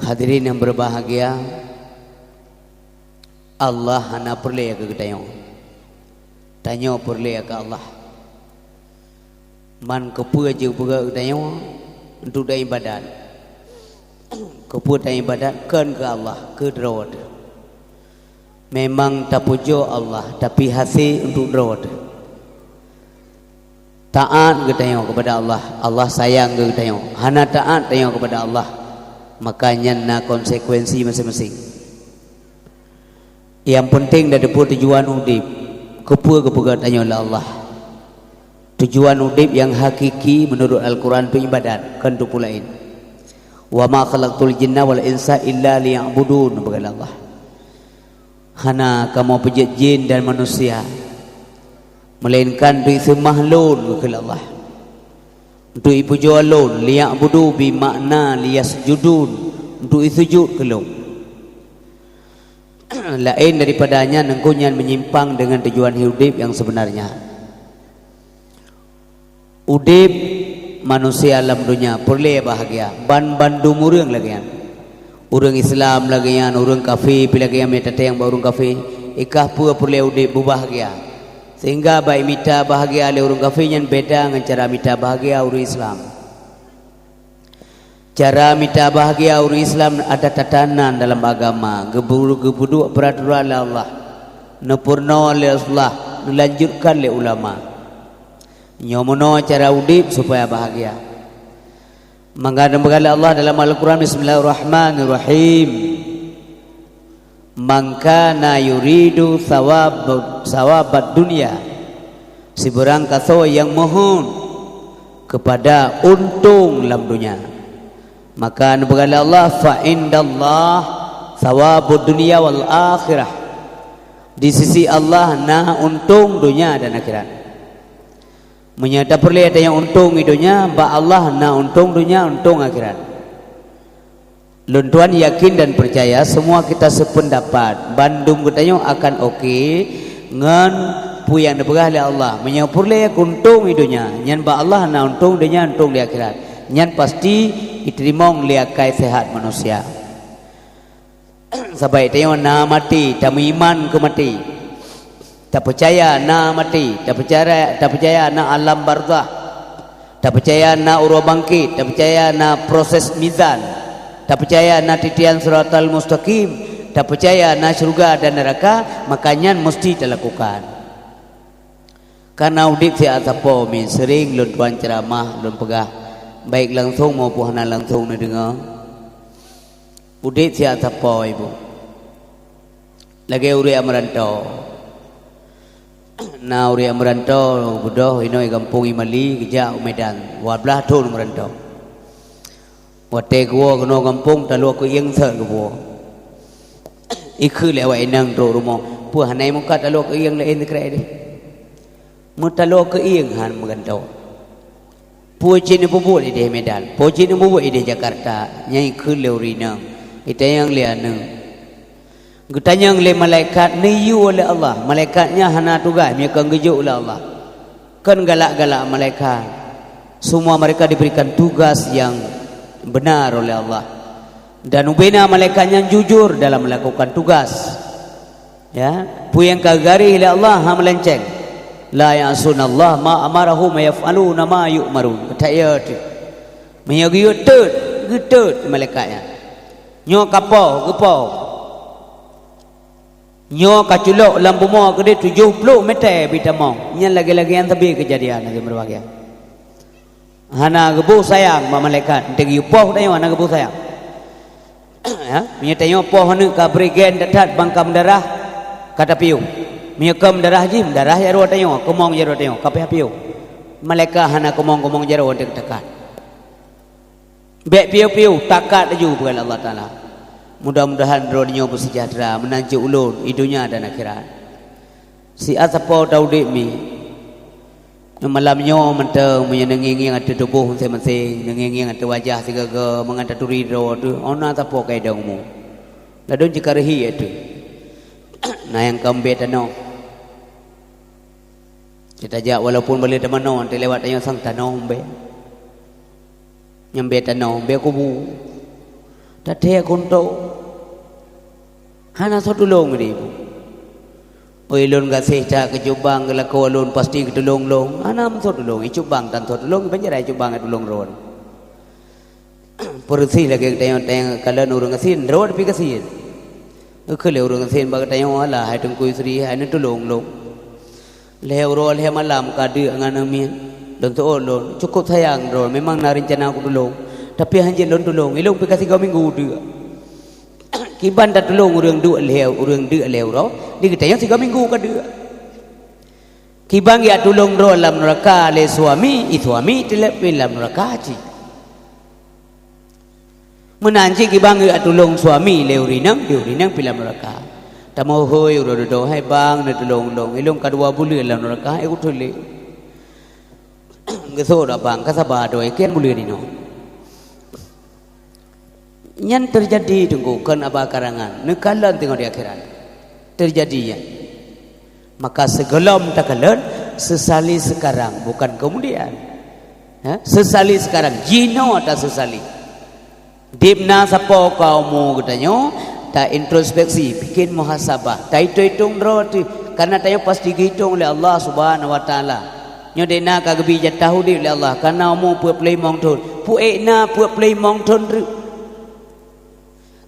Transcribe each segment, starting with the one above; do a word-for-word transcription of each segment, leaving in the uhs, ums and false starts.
Hadirin yang berbahagia, Allah hana peureulée keu geutanyoe. Tanyoe peureulée keu Allah. Man keupeue jeuet peugah geutanyoe untuk taibadat. Keupeue taibadat kon keu Allah, keu droe teuh. Memang tapujoe Allah, tapi hase untuk droe teuh. Taát geutanyoe kepada Allah, Allah sayang keu geutanyoe. Hana taát tanyoe kepada Allah, maka nyan na konsekuensi masing-masing. Yang penting tateupeue tujuan udeb, keupeue geupeugah tanyoe lé Allah. Tujuan udeb nyang hakiki meunurot Al-Quran untuk ibadat, kon untuk peue laén. "Wa ma khalaqtul jinna wal insa illa liya'budun," peugah Allah. Hana kamoe peujeuet jin dan manusia, melainkan untuk iseumah Lôn, kheun Allah. Untuk ipujoe Lôn, liya'budu bi makna liyasjudun, untuk isujud keu Lôn. Laén daripada nyan, nyan menyimpang dengan tujuan udeb nyang sebenarnya. Udeb manusia lam donya peureulée bahagia, ban bandum ureuëng lagée nyan. Ureuëng Islam lagée nyan, ureuëng kafé pih lagée nyan, meunyo tateueng bak ureuëng kafé, ikah peue peureulée udeb beubahagia. Sehingga bak imita bahagia lé ureuëng kafé nyan beda ngon cara mita bahagia ureuëng Islam. Cara mita bahagia ureuëng Islam ada tatanan dalam agama, geubeu-, geubeuduek peuraturan lé Allah, neupurunoe lé Rasulullah, neulanjutkan lé ulama. Nyoe meunoe cara udeb supaya bahagia. Maka geupeugah lé Allah dalam Al-Quran, "Bismillahirrahmanirrahim. Man kana yuridu thawab, thawabad dunya." Sibeurang kasoe nyang mohon kepada untông lam donya, maka neupeugah lé Allah, "Fa indallah thawabud dunya wal akhirah." Di sisi Allah na untông donya dan akhirat. Meunyoe tapeureulée tanyoe untông i donya, bak Allah na untông donya, untông akhirat. Lôn tuan yakin dan peucaya semua kita sependapat, bandum geutanyoe akan oke ngon peue nyang neupeugah lé Allah. Meunyoe peureulée untông i donya, nyan bak Allah na untông donya, untông di akhirat. Nyan pasti iteurimong lé akai seuhat manusia. Sabab tanyoe na maté, tameuiman keu maté. Tapeucaya na maté, tapeucaya, tapeucaya na alam barzakh. Tapeucaya na uroe bangkét, tapeucaya na proses mizan, tapeucaya na titian siratal mustaqim, tapeucaya na syeuruga dan neuraka, maka nyan musti talakukan. Kareuna udeb siat sapo mi seuring lôn tuan ceuramah lôn peugah, baik langsong maupun hana langsong neudeungoe. Udeb siat sapo ibu. Lagée ureuëng nyang meuranto. Na ureuëng nyang meuranto beudôh inoe gampông Imali geujak u Medan, dua blaih thon meuranto. Watée geuwoe keunoe gampông taloe keuieng sot geuwoe. Ikheun lé awak inong trok rumoh, "Peue hana mukat taloe keuieng laén sikrek deh?" Meutaloe keuieng han meugantoe. Peue cit neupeubuet ideh Medan, peue cit neupeubuet ideh Jakarta, nyan ikheun lé ureuëng inong, itanyong lé aneuëk. Geutanyong lé malaikat neuyue lé Allah, malaikat nyan hana tugaih meunyoe kon geujok lé Allah. Kon galak-galak malaikat. Semua mereka diberikan tugas yang benar oleh Allah. Dan ubena malaikat nyan jujur dalam melakukan tugas. Ya, peue nyang ka geugaréh lé Allah hana meulenceng. "La ya'sunallaha ma amarahum wa yaf'aluna ma yu'marun." That ya teuh. Meunyoe geuyue teuet, geuteut malaikat nyan. Nyoe ka poh, geupoh. Nyoe ka culok lam bumoe keudeh tujoh ploh meuté bit tamong. Nyan lagée-lagée nyan sabe keujadian lagée meuruah nyan. Hana geuboh sayang bak malaikat, teugeuyue poh tanyoe hana geuboh sayang. Ya, meunyoe tanyoe poh aneuëk ka bri gen that-that bang ka meudarah, ka tapiôh. Meunyoe ka meudarah jih, meudarah jaroe tanyoe, keumong jaroe tanyoe, ka pih piôh. Malaikat hana keumong-keumong jaroe teuka takat. Bék piôh-piôh, takat laju peugah lé Allah Taala. Mudah-mudahan droeneuh nyoe beuseujahteura meunan cit ulôn i donya dan akhirat. Siat sapo ta udeb mi. Nyoe malam nyoe mantong meunyoe neungieng-ngieng ateueh tuboh maséng-maséng, neungieng-ngieng ateueh wajah sigoe-goe mangat taturi droe teuh, oh na sapo ka idong mu. Ladôm jikareuhi ateueh. Na nyang ka mubée tanoh. Teutajak walaupun bale teumanoe, teuh lewat tanyoe sang tanoh mubée. Nyang bée tanoh, bée kubu. Tathée kuntok. Hana soe tulông di. Oi lôn gaséh that keu cubang geulakoe lôn pasti geutulông lôn. Hana meusoe tulông, i cubang tan soe tulông, i banjarai cubang tulông droe. Peureusih lagée geutanyoe teuka kalon ureuëng gasien, droe pih gasien. Geukheun lé ureuëng gasien bak geutanyoe, "Alah, hai Teungku Yusri, hai neutulông lôn. Lhée uroe lhée malam ka deuk ngon aneuk miet. Lôn seuôt lôn, cukôp sayang droe, memang na reuncana kutulông. Tapi hanjeuet lôn tulông, ilông pih ka sigoe minggu deuk." Kiban tatulông ureuëng deuk lhée, ureuëng deuk lhée uroe, di geutanyoe sigoe minggu ka deuk. Kiban geujak tulông droe lam neuraka lé suami, i suami teuléb pih lam neuraka cit. Meunan cit kiban geujak tulông suami lé ureuëng inong, di ureuëng inong pih lam neuraka. Tameuhôi uroe dudoe, "Hai bang, neutulông lôn, ilông ka dua buleuen lam neuraka, hai kuteuléb." "Geuseuôt abang, ka saba droe, kian buleuen inoe." Nyan teujadi teungku, kon haba karangan. Neukalon teungoh di akhirat. Teujadi nyan. Maka sigohlom takalon, sesali sekarang, bukan kemudian. Ha? Sesali sekarang, jinoe tasesali. Dibna sapo ka umu geutanyoe, ta introspeksi, bikin muhasabah, ta itong-itong droe teuh, karena tanyoe pasti geuitong lé Allah Subhanahu wa Taala. Nyoe dena ka geubi jatah udeb lé Allah, kana umu peuet ploh limong thon. Peuet na peuet ploh limong thon treuk.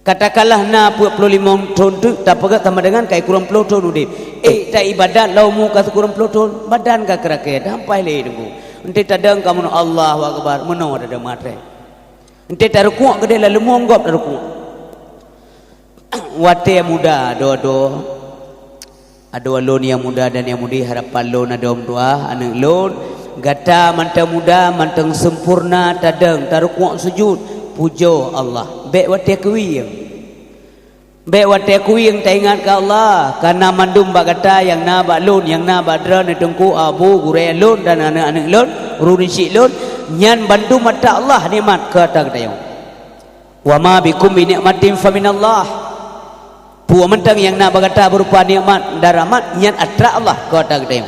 Katakanlah na peuet ploh limong thon treuk, tapeugah sama dengan ka sikureueng ploh thon udeb. Eh, ta ibadat lam umu ka sikureueng ploh thon, badan ka keurakée, dampai lé deungoe. Ente tadong ka meunoe Allahu Akbar, meunoe tadong maté. Ente tarukuk keudeh lalu meuonggop tarukuk. Watée muda dua-dua. Adoe lôn nyang muda dan nyang mudi, harapan lôn adoe meudoa, aneuëk lôn, gata mantong muda, mantong sempurna, tadong, tarukuk sujud, pujoe Allah. Bék watée kuwieng. Bék watée kuwieng taingat keu Allah, kana mandum bak gata nyang na bak lôn, nyang na bak droeneuh teungku, abu, gurée lôn dan aneuëk-aneuëk lôn, ureuëng syiek lôn, nyan bandum atra Allah nikmat keu ata geutanyoe. "Wa ma bikum min nikmatin fa minallah." Peue mantong nyang na bak gata berupa nikmat dan rahmat, nyan atra Allah keu ata geutanyoe.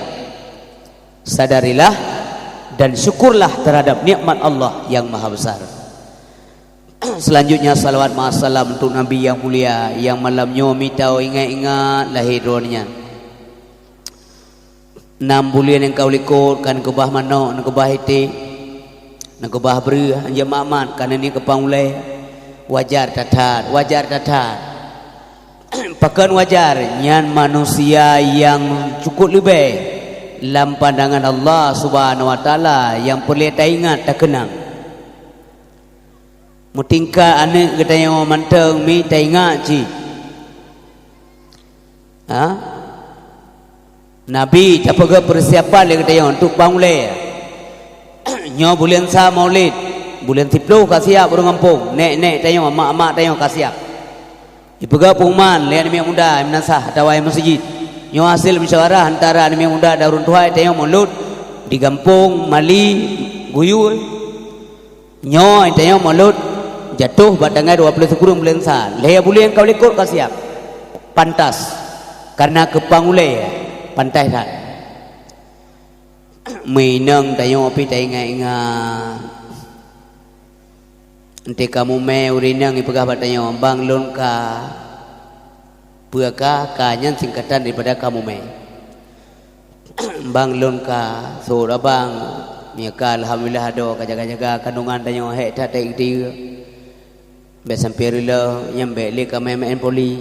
Sadarilah dan syukurlah terhadap nikmat Allah yang maha besar. Selanjutnya, salawat ma'as salam untuk Nabi yang mulia, yang malam nyoe mita ingat-ingat lahé droeneuh nyan. Nam buleuen nyang ka u likot ka neukeubah manok, neukeubah iték, neukeubah breueh, hanjeuet mat-mat ka neuniet keu pang ulée. Wajar that-that, wajar that-that. Pakon wajar? Nyan manusia nyang cukôp leubeh lam pandangan Allah Subhanahu wa Taala nyang peureulée taingat, takeunang. Meutingkat aneuëk geutanyoe mantong mi taingat cit. Ha? Nabi tapeugah peusiapan lé geutanyoe untuk pang ulée. Nyoe buleuen sa Maulid, buleuen siploh ka siap ureuëng gampông, nék-nék tanyoe, mak-mak tanyoe ka siap. Ipeugah pengumuman lé aneuk muda, meunasah atawa meuseujid. Nyoe hasil musyawarah antara aneuk muda dan ureuëng tuha tanyoe Maulud di gampông Mali Guyue. Nyoe tanyoe Maulud jatoh bak tanggai dua ploh sikureueng buleuen sa. Lhée buleuen ka u likot ka siap. Pantas. Karena keu pang ulée pantas that. Meuinong tanyoe pih taingat-ingat. Enteuk ka mumé ureuëng inong ipeugah bak tanyoe, "Bang lôn ka." Peue ka? Ka nyan singkatan daripada ka mumé. "Bang lôn ka." "Sot abang." "Meunyo ka, alhamdulillah adoe ka jaga-jaga kandungan tanyoe, hék that-that geuti." Bék sampoe reuloh, nyan bék lé ka maén-maén poli.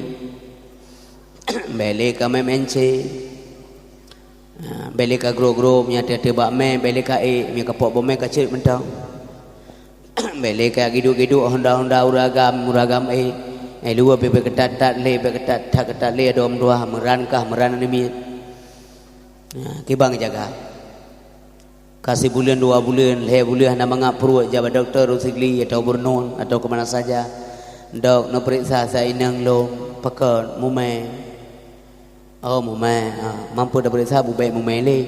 Bék lé ka maén-maén C. Ha, bék lé ka grob-grob, nyan ateueh-ateueh bak mé, bék lé ka ék, meunyo ka pok bak mé ka cit mantong. Bék lé ka giduk-giduk honda-honda ureuëng agam, ureuëng agam ék. Eh, luwa bék, bék keutat-tat lé, bék keutat-tat lé, adoe meudoa, meuran kah, meuran aneuk miet. Ha, kiban jaga. Ka sibuleuen dua buleuen, lhée buleuen hana mangat pruet, jak bak dokto Rosigli atau Burnun atau ke mana saja. "Dok, neupeuriksa sa inong lôn, pakon mumé." "Oh, mumé, ah, mampu tapeuriksa, bubé mumé lé."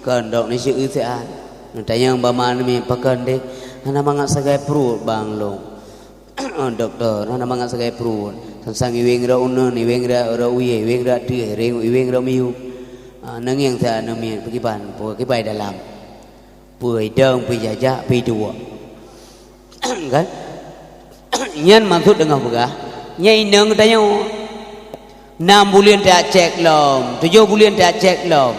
"Kon, Dok, neuseu siat." Neutanyong bak ma aneuk miet, "Pakon deh?" "Hana mangat sagai pruet bang lôn." "Oh, dokto, hana mangat sagai pruet. Sang-sang iweng rot uneun, iweng rot, rot uyée, iweng rot ateueh, iweng rot miyueb." Ah, neungieng sa aneuk miet, "Pakriban, pakriban dalam?" "Peue idong, peue jajak, peue iduek." Kan? Nyan maksud teungoh peugah, nyan inong geutanyoe. Nam buleuen tajak cek lom, tujoh buleuen tajak cek lom.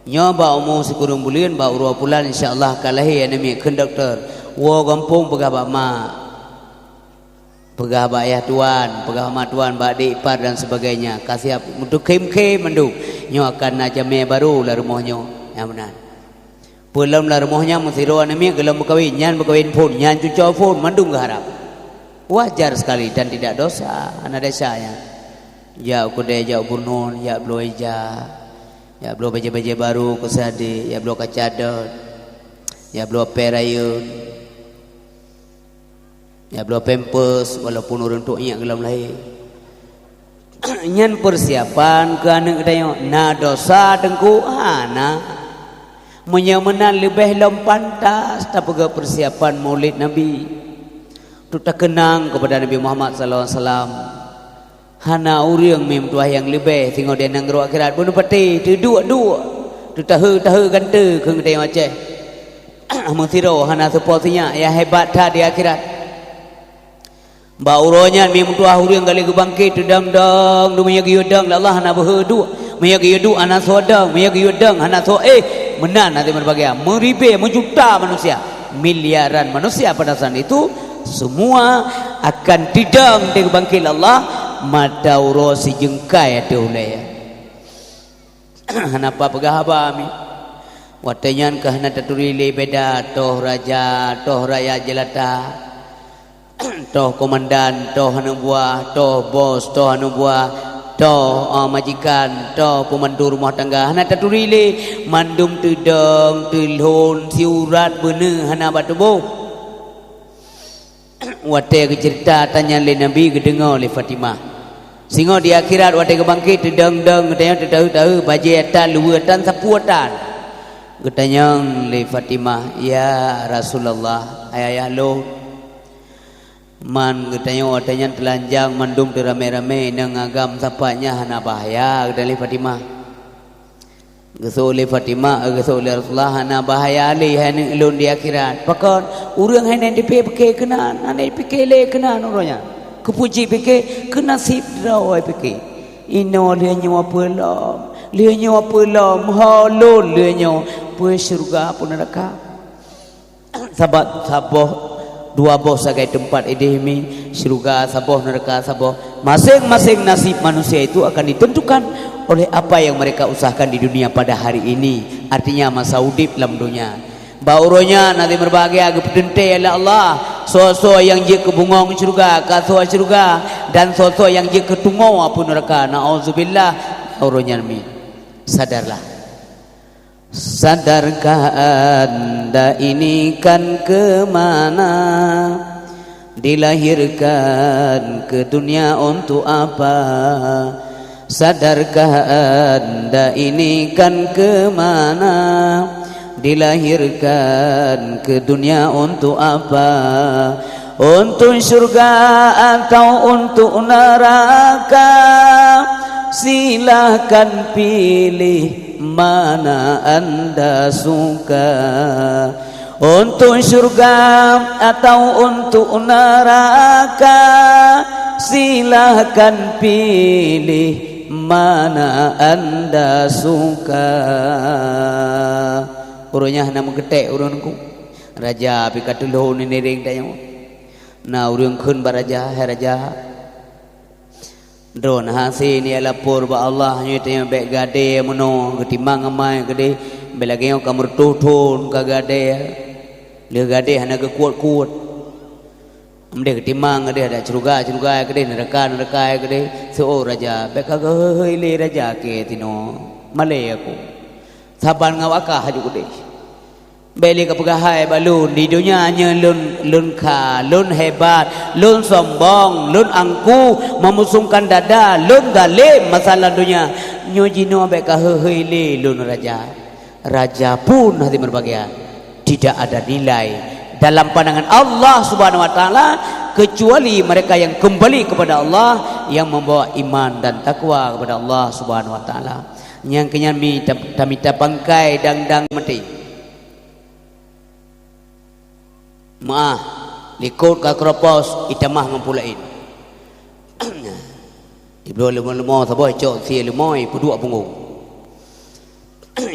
Nyoe bak umu sikureueng buleuen, bak uroe pulan, insya Allah ka lahé aneuk miet, kheun dokto. Woe gampông peugah bak mak. Peugah bak ayah tuan, peugah bak mak tuan, bak adik ipar dan sebagainya. Ka siap meutukhém-khém mandum. Nyoe akan na jamé barô lam rumoh nyoe. Nyang meunan. Peulom lam rumoh nyan meusidroe aneuk miet geulom meukawen, nyan meukawen phon, nyan cucoe phon, mandum geuharab. Wajar sekali dan tidak dosa, hana desya nyan. Jak u keudè, jak u bunoe, jak bloe ija, jak bloe bajèe-bajèe barô keu si adék, jak bloe kaca dot, jak bloe pèng rayeuk, jak bloe pampers, walaupun ureueng tuek nyan geulom lahé. Nyan persiapan keu aneuk geutanyoe. Na dosa teungku? Hana. Meunyoe meunan leubeh lom pantas tapeugöt persiapan Maulid Nabi. Untuk takeunang kepada Nabi Muhammad sallallahu alaihi wasallam. Hana ureueng meutuah nyang leubeh singoh di nanggroe akhirat. Bunoe patéh, teuduek-duek, teutahe-tahe gante keu geutanyoe Aceh. Meusidroe hana seupôt sinyak, nyang hebat that di akhirat. Bak uroe nyan, meutuah ureueng ka lheueh geubangkét, teudong-dong, meunyoe geuyue dong lé Allah hana beuhe duek, meunyoe geuyue duek hana soe dong, meunyoe geuyue dong hana soe éh, meunan hati meubahgia. Meuribèe, meujuta manusia, miliaran manusia pada saat itu, semua akan teudong, teubangkét lé Allah, mata uroe sijeungkai ateueh ulèe. Hana peugah haba mi. Watèe nyan ka hana taturi lé beda, toh raja, toh rakyat jelata, toh komandan, toh aneuk buah, toh bos, toh aneuk buah, toh, eh, majikan, toh pembantu rumah tangga. Hana taturi lé, mandum teudong, teulhon, siurat, beuneue hana bak tuboh. Watèe geuceurita atra nyan lé Nabi, geudeungoe lé Fatimah. Singoh di akhirat watèe geubangkét, teudong-dong, geutanyoe teutahe-tahe, bajèe atra, luweue atra, sapeue atra. Geutanyong lé Fatimah, "Ya Rasulullah, hai ayah lôn, man geutanyoe watèe nyan teulanjang mandum teuramé-ramé, inong agam sapat nyan hana bahaya," geutanyong lé Fatimah. Geuseuôt lé Fatimah, geuseuôt lé Rasulullah, "Hana bahaya lé hai aneuk lôn di akhirat. Pakon? Ureueng hana jipike-pike keunan, hana jipike lé keunan uroe nyan. Keupeue jipike? Keu naseb droe jipike. Inoe lheueh nyoe peue lom, lheueh nyoe peue lom, ho lôn lheueh nyoe, peue syeuruga, peue neuraka." Sabab saboh, dua boh sagai teumpat idéh mi, syeuruga saboh, neuraka saboh. Maséng-maséng nasib manusia itu akan ditentukan oleh apa yang mereka usahakan di dunia pada hari ini, artinya masa udép lam donya. Bak uroe nyan hati meubahgia geupeuteuntèe lé Allah, soe-soe nyang jeuet keu bungöng syeuruga, ka soe syeuruga, dan soe-soe nyang jeuet keu tungoe apui neuraka. Naudzubillah, uroe nyan mi. Sadarlah. Sadarkah anda ini kan ke mana? Dilahirkan ke dunia untuk apa? Sadarkah anda ini kan ke mana? Dilahirkan ke dunia untuk apa? Untuk syurga atau untuk neraka? Silahkan pilih mana anda suka. Untuk syurga atau untuk neraka? Silahkan pilih mana anda suka. Uroe nyan hana meukeudéh ureueng ku. Raja pih ka teulhon nireng tanyoe. Na ureueng kheun bak raja, "Hai raja, droe na hase nilai lapor bak Allah, nyoe tanyoe bèk gadée meunoe, geutimang amai keudeh, bèk lagée nyoe ka meureutoh thon ka gadée. Lheueh gadée hana geukuet-kuet. Meudeh geutimang keudeh, adak syeuruga-syeuruga keudeh, neuraka-neuraka keudeh. Seuôt raja, bèk ka geuhôi-hôi lé raja keu tinoe. Malée aku. Saban ngon wakah laju keudeh. Bèk lé kapeugah hai bak lôn, di donya nyoe lôn, lôn kha, lôn hebat, lôn sombong, lôn angkuh, memusongkan dada, lôn galem masa lam donya. Nyoe jinoe bèk ka hôi-hôi lé lôn raja." Raja pun hati meubahgia. Tidak ada nilai dalam pandangan Allah Subhanahu wa Taala kecuali mereka yang kembali kepada Allah, yang membawa iman dan takwa kepada Allah Subhanahu wa Taala. Nyang keunyan mi ta-, tamita pangkai dang-dang maté. Meu'ah. Likot ka kropos, itamah ngon peue laén. Ibloe leumô-leumô saboh, icok sie leumô, ipeuduek punggong.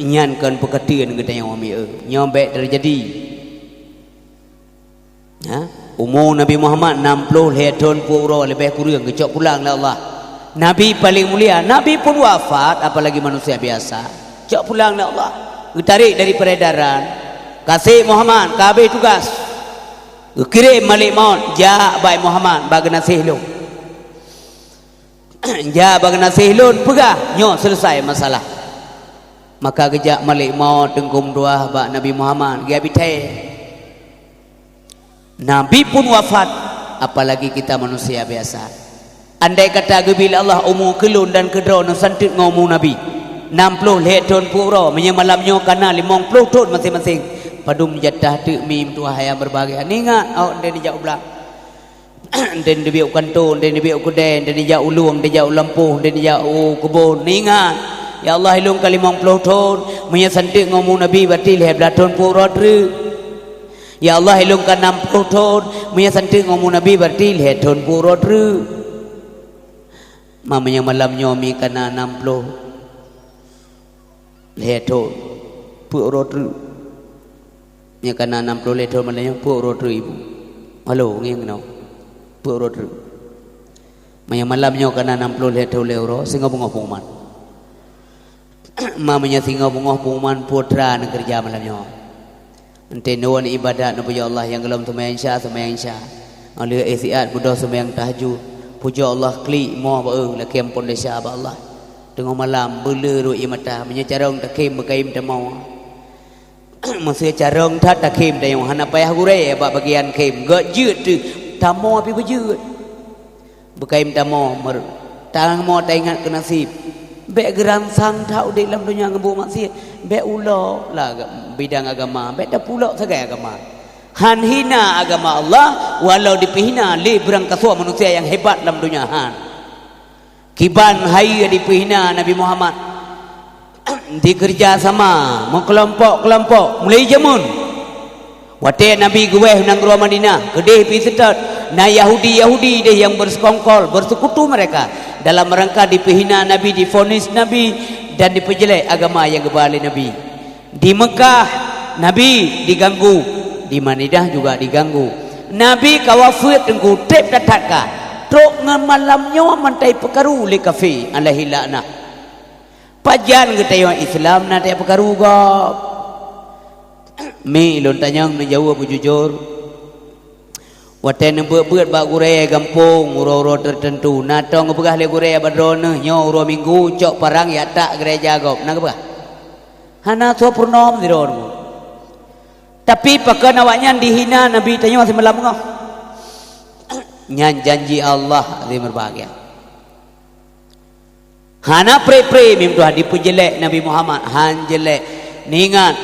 Nyan kon peukateuen geutanyoe, mieu. Nyoe bék teujadi. Ha? Umu Nabi Muhammad nam ploh lhée thon peuet uroe, leubeh kureueng geucok pulang lé Allah. Nabi paleng mulia, Nabi pun wafat, apalagi manusia biasa. Cok pulang lé Allah. Geutarek dari peredaran. Kaseb Muhammad, ka habéh tugas. Geukirém malek maut, jak bak Muhammad, bak geunaséh lôn. Jak bak geunaséh lôn, peugah, nyoe seuleusai masalah. Maka geujak malek maut teungku meutuah bak Nabi Muhammad, geujak bi thée. Nabi pun wafat, apalagi kita manusia biasa. Andai kata geubri lé Allah umu keu lôn dan keu droeneuh santeuet ngon umu Nabi, nam ploh lhée thon peuet uroe, meunyoe malam nyoe ka na limong ploh thon maséng-maséng, padum jatah teuk mi meutuah nyang berbahagia. Ingat, awak nyan neujak u blang. Nyan neujak u kantô, nyan neujak u keudè, nyan neujak u lueng, nyan neujak u lampôh, nyan neujak u keubon. Ingat, ya Allah, ilôn ka limong ploh thon, meunyoe santeuet ngon umu Nabi, berarti lhée blaih thon peuet uroe treuk. Ya Allah, ilôn ka nam ploh thon, meunyoe santeuet ngon umu Nabi, berarti lhée thon peuet uroe treuk. Ma meunyoe malam nyoe mi ka na nam ploh lhée thon, peuet uroe treuk. Nyoe ka na nam ploh lhée thon malam nyoe, peuet uroe treuk ibu. Halo, ngieng keunoe. Peuet uroe treuk. Meunyoe malam nyoe ka na nam ploh lhée thon lhée uroe, singoh beungoh pengumuman. Ma meunyoe singoh beungoh pengumuman, peue teuma neukeureuja malam nyoe. Enteuk neuwoe ibadat neupujoe Allah nyang gohlom seumayang Isya, seumayang Isya. Óh lheueh siat beudôh seumayang tahajud. Pujoe Allah klik mo beu lakée amphon desya bak Allah. Teungoh malam, beuleueh rot ié mata, meunyoe carông takhém beukayém tamoe. Meusé carông that takhém tanyoe, hana payah gurée bak bagian khém. Gét jeuet teuh, tamoe pih beujeuet. Beukayém tamoe, mer-, tamoe taingat keu naseb. Bék geuransang that udeb lam donya ngon buet maksiet. Bék ulok lah aga-, bidang agama, bék tapulok sagai agama. Han hina agama Allah, walau dipeuhina lé beurangkasoe manusia nyang hebat lam donya, han. Kiban hai dipeuhina Nabi Muhammad. Dikeureuja sama meukelompok-kelompok mulai jameun. Watée Nabi geuwéh u nanggroe Madinah, keudeh pih seutôt na Yahudi-Yahudi deh nyang beusekongkol, beusekutu mereka dalam rangka dipeuhina Nabi, difonis Nabi, dan dipeujeulék agama nyang geuba lé Nabi. Di Meukah, Nabi diganggu, di Madinah juga diganggu. Nabi ka wafeuet teungku, treb that-that ka. Trok ngon malam nyoe mantong peukaru lé kafé, alaihi laknah. Pajan geutanyoe Islam na teupeue karu gob? Mi lôn tanyong neujaweueb beujujur. Watée neubeuet-beuet bak gurée gampông uroe-uroe teuteuntu, na tong geupeugah lé gurée bak droeneuh nyoe uroe Minggu cok parang jak tak geureja gob, na geupeugah? Hana soe peurunoe sidroe. Tapi pakon awaknyan dihina Nabi tanyoe simalam beungoh? Nyan janji Allah, hadirin berbahagia. Hana pre-pre mim tuha dipeujeulék Nabi Muhammad, han jeulék. Neuingat,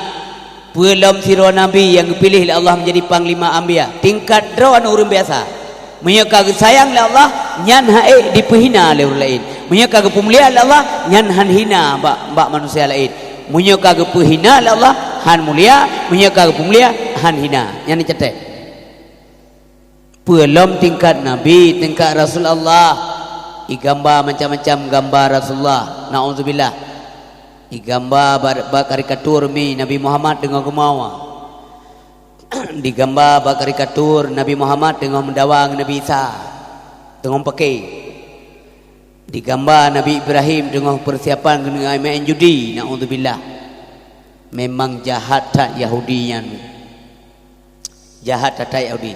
peue lom sidroe nabi nyang geupiléh lé Allah menjadi panglima anbiya. Tingkat droe aneuëk ureuëng biasa. Meunyoe ka geusayang lé Allah, nyan han ék dipeuhina lé ureuëng laén. Meunyoe ka geupeumulia lé Allah, nyan han hina bak, bak manusia laén. Meunyoe ka geupeuhina lé Allah, han mulia. Meunyoe ka geupeumulia, han hina. Nyan neucaté. Peue lom tingkat Nabi, tingkat Rasul Allah, igamba macam-macam gamba Rasulullah. Naudzubillah. Igamba ba-, bak karikatur mi Nabi Muhammad teungoh geumawa. Digamba bak karikatur Nabi Muhammad teungoh meudawa ngon Nabi Isa, teungoh pake. Digamba Nabi Ibrahim teungoh peusiapan keuneuk maén judi. Naudzubillah. Memang jahat that Yahudi nyan. Jahat that-that Yahudi.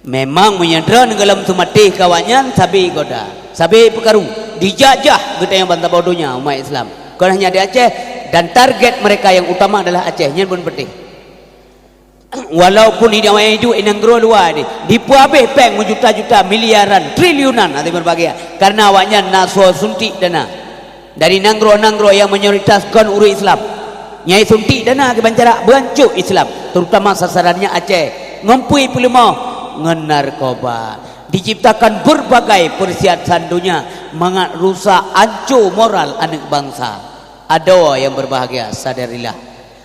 Memang meunyoe droeneuh gohlom seumaté keu awaknyan, sabe goda, sabe peukaru, dijajah geutanyoe bansa boh donya umat Islam. Kon hanya di Aceh, dan target mereka yang utama adalah Aceh, nyan pun penting. Walaupun di awaknyan iduek di nanggroe luwa deh, dipeuhabéh péng meujuta-juta, miliaran, triliunan, hana berbahagia. Karena awaknyan na soe suntik dana. Dari nanggroe-nanggroe nyang mayoritas kon ureuëng Islam, nyang suntik dana kiban cara beuancok Islam, terutama sasarannya Aceh, ngon peue peuleumah, ngon narkoba. Diciptakan berbagai persiapan dunia mangat rusak, ancô moral aneuëk bansa. Adoe nyang berbahagia, sadarilah.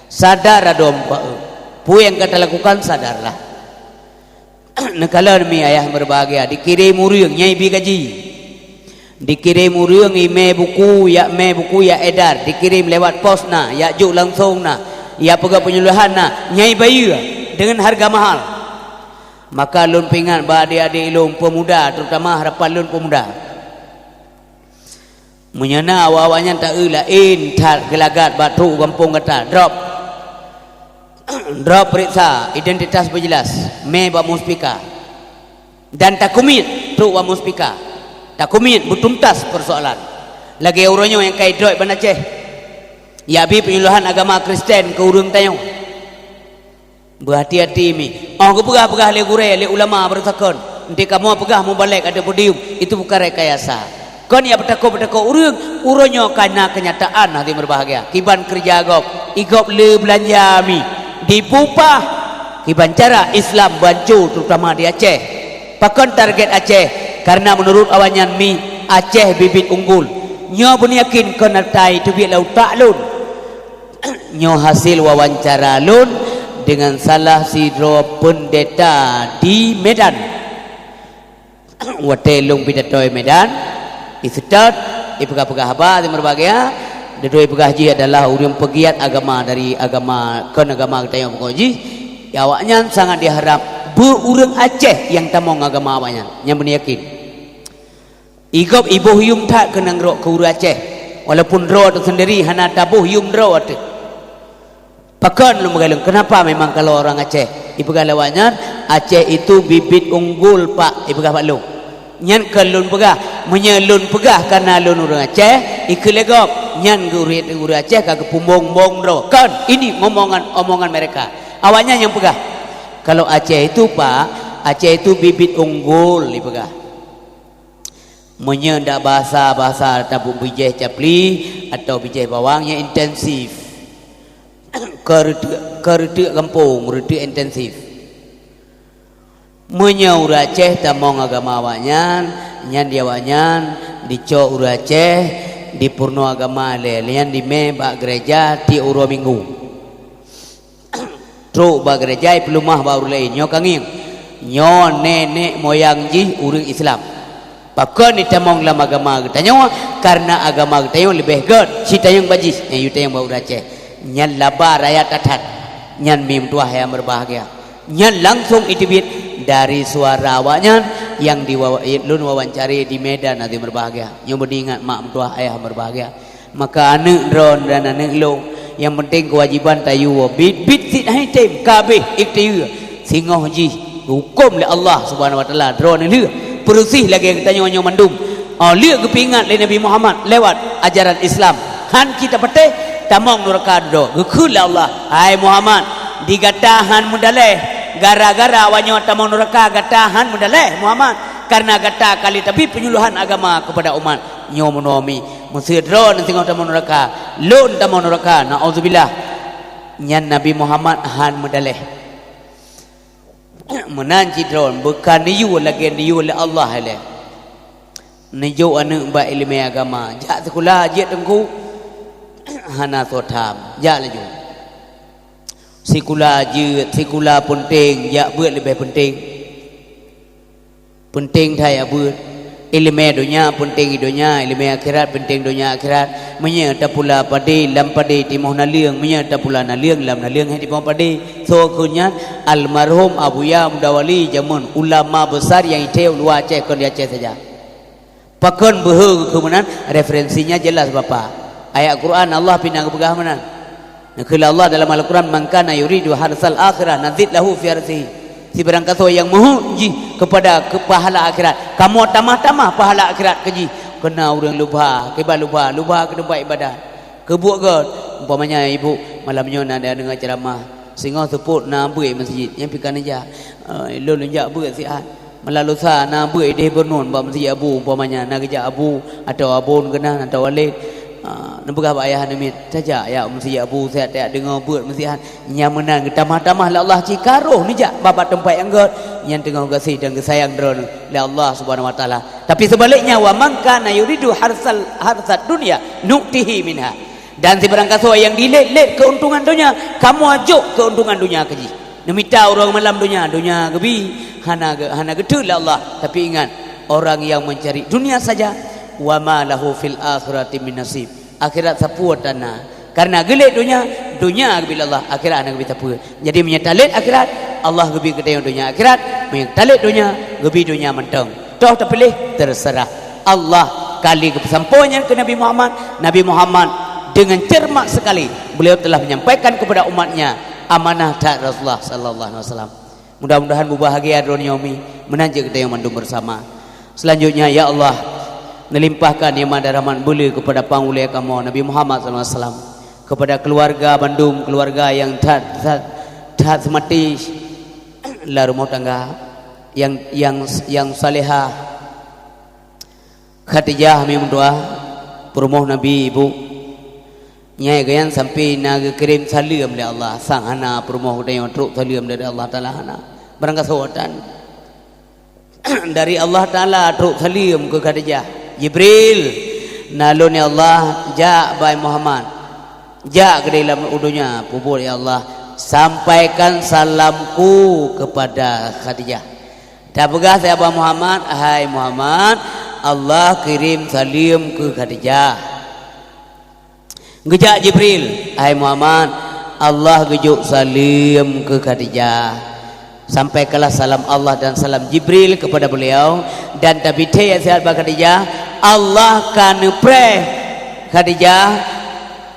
Sadar adoe mubaeu. Peue nyang ka talakukan, sadarlah. Neukalon mi ayah meubahgia, dikirém ureuëng nyang ibi gaji. Dikirém ureuëng imé buku, jak mé buku, jak edar, dikirém lewat pos na, jak jok langsong na, jak peugah penyuluhan na, nyang ibayeue deungon hareuga mahal. Maka lôn peuingat bak adék-adék lôn peumuda, terutama harapan lôn peumuda. Meunyoe na awak-awak nyan taeu laén that geulagat bak trok gampông gata, drop. Drop peuriksa identitas beujeulaih, mé bak muspika. Dan takumiet trok bak muspika. Takumiet beutuntas peusoalan. Lagée uroe nyoe nyang ka idrop ban Aceh. Yabi penyuluhan agama Kristen keu ureuëng tanyoe. Beuhati-hati mi. Oh geupeugah-peugah lé gurée, lé ulama beureusakan. Nanti kamoe peugah mubalek ada podium, itu bukan rekayasa. Kon nyang beutakot-beutakot ureuëng, uroe nyoe ka na keunyataan hati meubahgia. Kiban keureuja gob, igob le beulanja mi. Dipupah, kiban cara Islam banco terutama di Aceh. Pakon target Aceh? Karena menurut awaknyan mi Aceh bibit unggul. Nyoe beunyakin kon atai teubiet lam utak lôn. Nyoe hasil wawancara lôn dengan salah sidroe pendeta di Medan. Watée lôn pidato i Medan, iseutôt, ipeugah-peugah haba di meubahgia, dudoe ipeugah jih adalah ureuëng peugiat agama dari agama, kon agama geutanyoe pokok jih, awaknyan sangat diharap beu ureuëng Aceh nyang tamong agama awaknyan, nyang beunyakin. Igob iboh yuem that keu nanggroe keu ureuëng Aceh, walaupun droe teuh seundiri hana taboh yuem droe teuh. Pakon lôn peugah lôn, kenapa memang kalau orang Aceh? Ipeugah lé awaknyan, Aceh itu bibit unggul, Pak, ipeugah bak lôn. Nyan kon lôn peugah, meunyoe lôn peugah kareuna lôn ureuëng Aceh, ikheun lé gob, nyan geuret ureuëng Aceh ka geupumbong-bong droe. Kon, ini ngomongan, omongan mereka. Awaknyan nyang peugah. Kalau Aceh itu, Pak, Aceh itu bibit unggul, ipeugah. Meunyoe dak bahasa-bahasa tabeuet bijéh capli atau bijéh bawang nyang intensif. Keu reuteuek, keu reuteuek gampông, reuteuek intensif. Meunyoe ureuëng Aceh tamong agama awaknyan, nyan di awaknyan dicok ureuëng Aceh, dipeurunoe agama lé, lé nyan dimé bak gereja tiep uroe minggu. Trok bak gereja, ipeuleumah bak ureuëng laén, nyoe ka ngieng. Nyoe nenek moyang jih ureuëng Islam. Pakon itamong lam agama geutanyoe? Kareuna agama geutanyoe leubeh gét, sitanyong bak jih, nyang yue tanyong bak ureuëng Aceh. Nyan laba rakyat that-that. Nyan mi meutuah nyang meubahgia. Nyan langsong iteubiet dari suara awaknyan nyang di wawa-, lôn wawancari di Medan hati meubahgia. Nyoe beudingat mak meutuah ayah meubahgia. Maka aneuëk droe dan aneuëk lôn, nyang penting keuwajiban tayue, bit-bit cit hana item, ka abéh ikhtiar. Singoh jih geuhuköm lé Allah Subhanahu Wa Taala droe neulheueh, peureusih lagée geutanyoe nyoe mandum. Oh, lheueh geupeuingat lé Nabi Muhammad lewat ajaran Islam, han cit tapatéh, tamong nuraka dudoe. Geukheun lé Allah, "Hai Muhammad, di gata han meudaleh, gara-gara awaknyoe tamong nuraka gata han meudaleh, Muhammad, kareuna gata ka lheueh tabi penyuluhan agama keupada umat." Nyoe meunoe mi, meuseu droeneuh singoh tamong nuraka, lôn tamong nuraka, naudzubillah. Nyan Nabi Muhammad han meudaleh. Meunan cit droeneuh beuka neuyue lagée neuyue lé Allah ilée. Neujok aneuëk bak iéleumé agama, jak sikula jeuet teungku, hana soe tham, jak laju. Sikula jeuet, sikula peunteng, jak beuet leubeh peunteng. Peunteng that jak beuet. Iéleumé donya peunteng i donya, iéleumé akhirat peunteng donya akhirat. Meunyoe tapula padé, lam padé timoh naleueng, meunyoe tapula naleueng, lam naleueng hé timoh padé. Soe kheun nyan? Almarhum Abuya Mudawali jameun ulama besar nyang item luwa Aceh, kon di Aceh saja. Pakon beuhe geukheun meunan? Referensinya jelas, Bapak. Ayat Quran Allah pih na geupeugah meunan. Neukheun lé Allah dalam Al-Quran, "Man kana yuridu harsal akhirah nazid lahu fi harsihi." Sibarang kasoe nyang meuheuet jih keupada keu pahala akhirat, kamoe tamah-tamah pahala akhirat keu jih. Keureuna ureuëng lubha, kiban lubha, lubha keu teumpat ibadat. Keubuet gét, umpamanya ibu, malam nyoe na deungoe ceuramah, singoh seupôt na beuet meuseujid, nyan pih ka neujak. Eh, lôn jak beuet siat. Malam lusa na beuet ideh beunun bak meuseujid Abu, umpamanya na geujak Abu, atawa Abon keunan, atawa Walid. Ah, neupeugah bak ayah aneuk miet, "Tajak jak meuseujid Abu, siat tajak deungoe beuet meusiat." Nyang meunan geutamah-tamah lé Allah cit ka roh neujak bak teumpat nyang gét, nyan teungoh gaséh dan geusayang droeneuh lé Allah Subhanahu Wa Taala. Tapi seubaliknya, "Wa man kana yuridu harsal, harsad dunya nu'tihi minha." Dan sibarang kasoe nyang dilét-lét keuntungan donya, kamoe jok keuntungan donya keu jih. Neumita uroe malam donya, donya geubi, hana ge-, hana geuteuk lé Allah. Tapi ingat, orang yang mencari dunia saja, wa ma lahu fil akhirati min nasib. Akhirat sapeue tan na. Karena geulet donya, donya geubi lé Allah, akhirat hana geubi sapeue. Jadi meunyoe talét akhirat, Allah geubi geutanyoe donya akhirat, meunyoe talét donya, geubi donya mantong. Toh tapiléh, terserah. Allah kali geupeusampoe nyan keu Nabi Muhammad. Nabi Muhammad dengan cermat sekali, beliau telah menyampaikan kepada umatnya amanah that Rasulullah sallallahu alaihi wasallam. Mudah-mudahan mubahgia droeneuh nyoe mi, meunan cit geutanyoe mandum bersama. Selanjutnya, ya Allah, neulimpahkan nikmat dan rahmat beuleu kepada panghulée kamoe Nabi Muhammad sallallahu alaihi wasallam, kepada keluarga bandum, keluarga yang that, that, that seumaté lam rumoh tangga, yang, yang, yang salehah, Khadijah mi meutuah, peurumoh Nabi ibu. Nyai geuyan sampai na geukirém saleuem lé Allah, sang hana peurumoh geutanyoe trok saleuem dari Allah Taala, hana. Barangkasoe tan. Dari Allah Taala trok saleuem keu Khadijah. Jibril, na lôn ya Allah, jak bak Muhammad. Jak keudeh lam donya, peubuet ya Allah, sampaikan salamku kepada Khadijah. Tapeugah siat bak Muhammad, "Hai Muhammad, Allah kirém saleuem keu Khadijah." Geujak Jibril, "Hai Muhammad, Allah geujok saleuem keu Khadijah." Sampaikanlah salam Allah dan salam Jibril kepada beliau, dan tabithée siat bak Khadijah, Allah ka neupreh Khadijah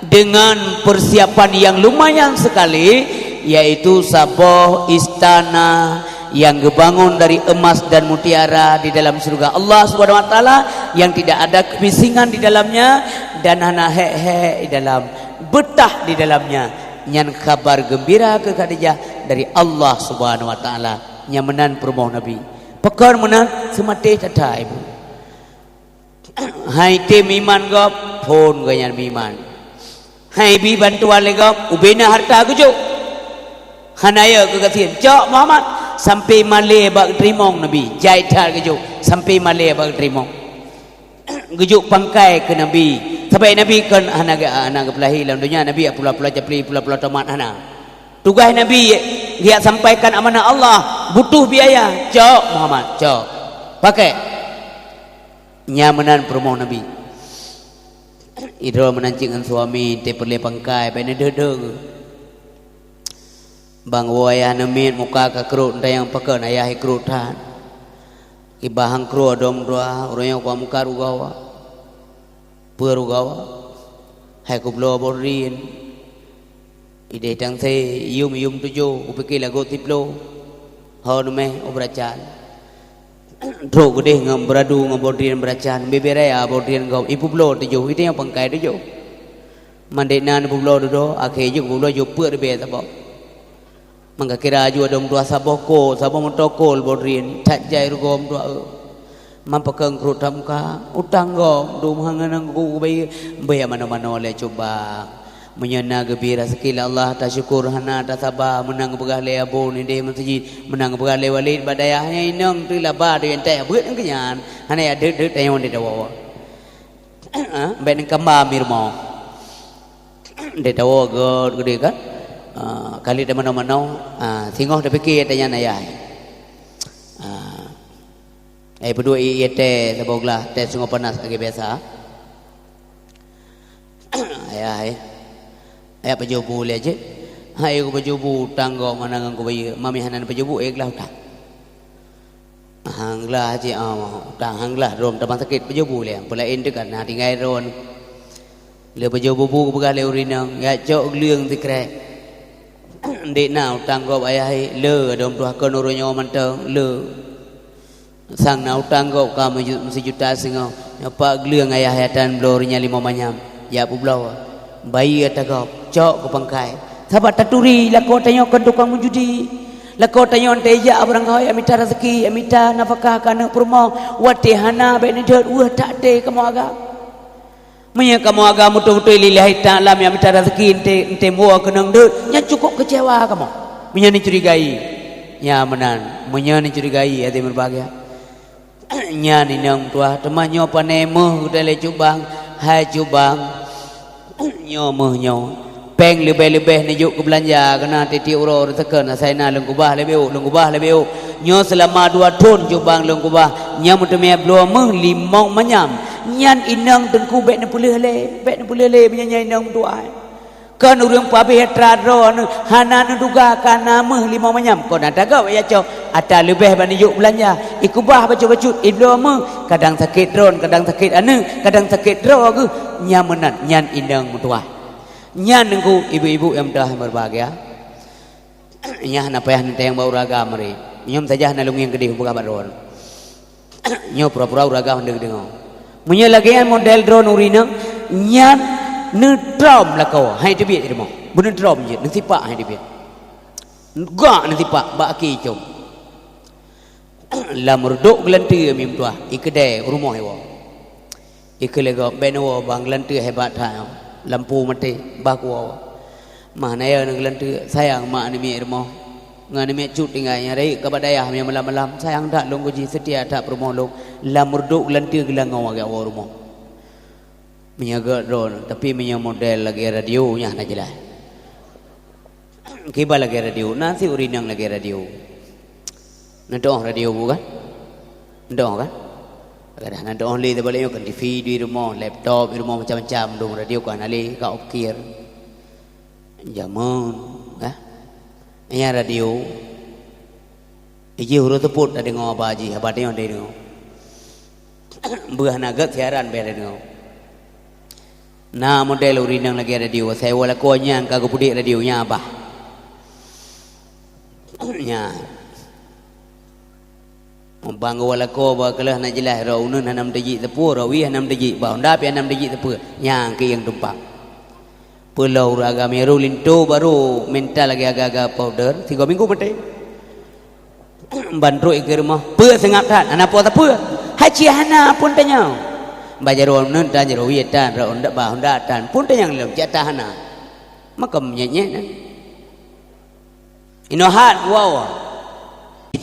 dengan persiapan yang lumayan sekali, yaitu saboh istana yang geubangon dari emas dan mutiara di dalam syurga Allah Subhanahu wa Taala, yang tidak ada kebisingan di dalamnya dan hana hék-hék di dalam, beutah di dalamnya. Nyan khabar geumbira keu Khadijah dari Allah Subhanahu wa Taala. Nyang meunan peurumoh Nabi. Pakon meunan? Seumaté that-that, ibu. Hai tem iman gob, phon gobnyan meuiman. Hai bi bantuan lé gob, ubena harta geujok. Hana yo keu gasien, cok Muhammad, sampai malée bak teurimong Nabi, jai that geujok, sampai malée bak teurimong. Geujok pangkai keu Nabi, sabab Nabi kon hana ge-, hana geupeulahé lam donya, Nabi pula-pula capli, pula-pula tomat hana. Tugaih Nabi geujak sampaikan amanah Allah, butuh biaya, cok Muhammad, cok. Pakai. Nyan meunan peurumoh Nabi. Idroe meunan cit ngon suami, teupeulée pangkai, bèk neudeuh-deuh. Bang woe ayah neumiet muka ka krot, tanyong pakon ayah krot that. Kiban han krot dom dua, ureueng nyang kuat muka rugoe. Peue rugoe? Hai kubloe boh drien. Ideh tang se, yum-yum tujoh, kupike lagot siploh. Ho neumeh, oh beuracan. Trok geudeh ngon beuradu ngon boh drien beuracan, bibir raya boh drien gob, ipubloe tujoh, ideh nyang pangkai tujoh. Mandek na neupubloe dudoe, akhé jeuet kubloe jeuet peuet ribèe saboh. Mangka kira aju adong dua saboh ko, saboh meuto ko boh drien, that jai rugoe meutuah eu. Man pakon krot that muka, utang gob, dum hangan nangku kubayeue, beuyak manoe-manoe lé cubang. Meunyoe na geubri raseuki lé Allah, tasyukur, hana tasaba, meunang geupeugah lé Abu nideh meuseujid, meunang geupeugah lé Walid bak dayah, nyan inong teuh laba teuh nyang tayah beuet ngon keunyan, hana ya deuet-deuet tayong di dawa. Ah, bèk neukamba mirumoh. Di dawa gèt geudeh kan? Ah, kali di manoe-manoe, ah, singoh tapike tanyan ayah. Ah, eh, peuduek ié teh saboh glah teh singoh panas lagèe biasa. Ayah, eh. Ayah pajoh bu lé jih. Hai ku pajoh bu utang gob mana ngon kubayeue. Mami hana pajoh bu, eh, glah utang. Han glah cit, ah, utang han glah droe tamah sakét pajoh bu lé. Peulaén teuh ka na tinggai droe. Lé pajoh bu bu geupeugah lé ureueng inong, "Ya cok gleueng sikrek." Ndek na utang gob ayah, eh, le dong tuah kon ureueng nyoe mantong, le. Sang na utang gob ka meuju-, meusijuta singoh. Nyoe pat gleueng ayah, ya tan bloe ureueng nyan limong manyam. Ya peubloe. Bayeue ata gob, cok keu pangkai. Sabab taturi lakoe tanyoe kon tukang meujudi. Lakoe tanyoe 'oh teu jak barangkaho, ya mita raseuki, ya mita nafakah keu aneuk peurumoh. Watèe hana bèk neudeuet, weueh that até kamoe agam. Meunyoe kamoe agam beutôi-beutôi lillahi ta'ala, ya mita raseuki 'oh teu, 'oh teu woe keunong deuet, nyan cukôp keucewa kamoe. Meunyoe neucurigai, nyan meunan. Meunyoe neucurigai, hati meubahagia. Nyan inong tuah, teuma nyoe pane meuh geutanyoe lé cubang, hai cubang. Nyoe meuh nyoe. Péng leubeh-leubeh neujok keu beulanja, keunan tiep-tiep uroe reuteukon, asai na lôn keubah leubeh ôk, lôn keubah leubeh ôk. Nyoe seulama dua thon cubang lôn keubah, nyan meuteumé bloe méuh limong manyam. Nyan inong teungku bék neupeuleueh lé, bék neupeuleueh lé meunyoe nyan inong meutuah. Kon ureuëng pabéh atra droeneuh hana neuduga ka na méuh limong manyam, kon na tagak ya cok atra leubeh ban neujok beulanja, ikeubah bacut-bacut, ibloe méuh, kadang sakét droe, kadang sakét aneuëk, kadang sakét droe geuh, nyan meunan, nyan inong meutuah. Nyan teungku ibu-ibu nyang meutuah nyang berbahagia. Nyan hana payah neutanyong bak ureuëng agam meurit. Nyoe saja hana lôn ngieng keudeh peugah bak droe. Nyoe pura-pura ureuëng agam deungoe. Meunyoe lagée nyan model droe ureuëng inong, nyan neutrom lakoe, hai teubiet di rumoh. Beuneutrom jeuet, neusipak hai teubiet. Gak neusipak bak aki com. Lam reudok geulanteue mi meutuah, ikeudée u rumoh iwoe. Ikeu lé gob, bék neuwoe bang, geulanteue hebat that nyoe. Lampu maté, bah kuwoe. Mah na yeu geulanteue, sayang mak aneuk miet rumoh. Ngon aneuk miet cut tinggai nyang rayeuk ka bak dayah meunyoe malam-malam. Sayang that lôn geuji, seutia that peurumoh lôn. Lam reudok geulanteue geulangoe gak woe rumoh. Meunyoe gét droe, tapi meunyoe model lagée radio nyan hana jeulaih. Kiban lagée radio, na si ureuëng inong lagée radio. Neudoh radio bukan? Neudoh kan? Kadang neudoh lé teubalik nyoe kan T V di rumoh, laptop di rumoh macam-macam dong, radio kan hana lé ka opkir. Jameun, eh? Nyan radio. Ijih ureuëng seupôt tadeungoe haba jih, haba tanyoe tadeungoe. Beuh hana gét siaran beh tadeungoe. Na model ureuëng inong lagée radio, asai woe lakoe nyan ka geupeudeh radio nyan bah. Nyan. Mumbang geuwoe lakoe bah keuleuh hana jeulaih, roh uneun hana meuteujik teupeu, roh wie hana meuteujik, bah honda pih hana meuteujik teupeu. Nyan keuieng tumpang. Peuleueh ureuëng agam nyang roh linto barô mental lagée aga-aga powder, sigoe minggu maté. Ban trok ikeue rumoh, peue seungab that, hana po sapeue. Hai cit hana pun tanyong. Bah jaroe uneun tan, jaroe wie tan, roh honda, bah honda tan, pun tanyong lom, cit that hana. Makam nyét-nyét nyan. Inoe hat, wow.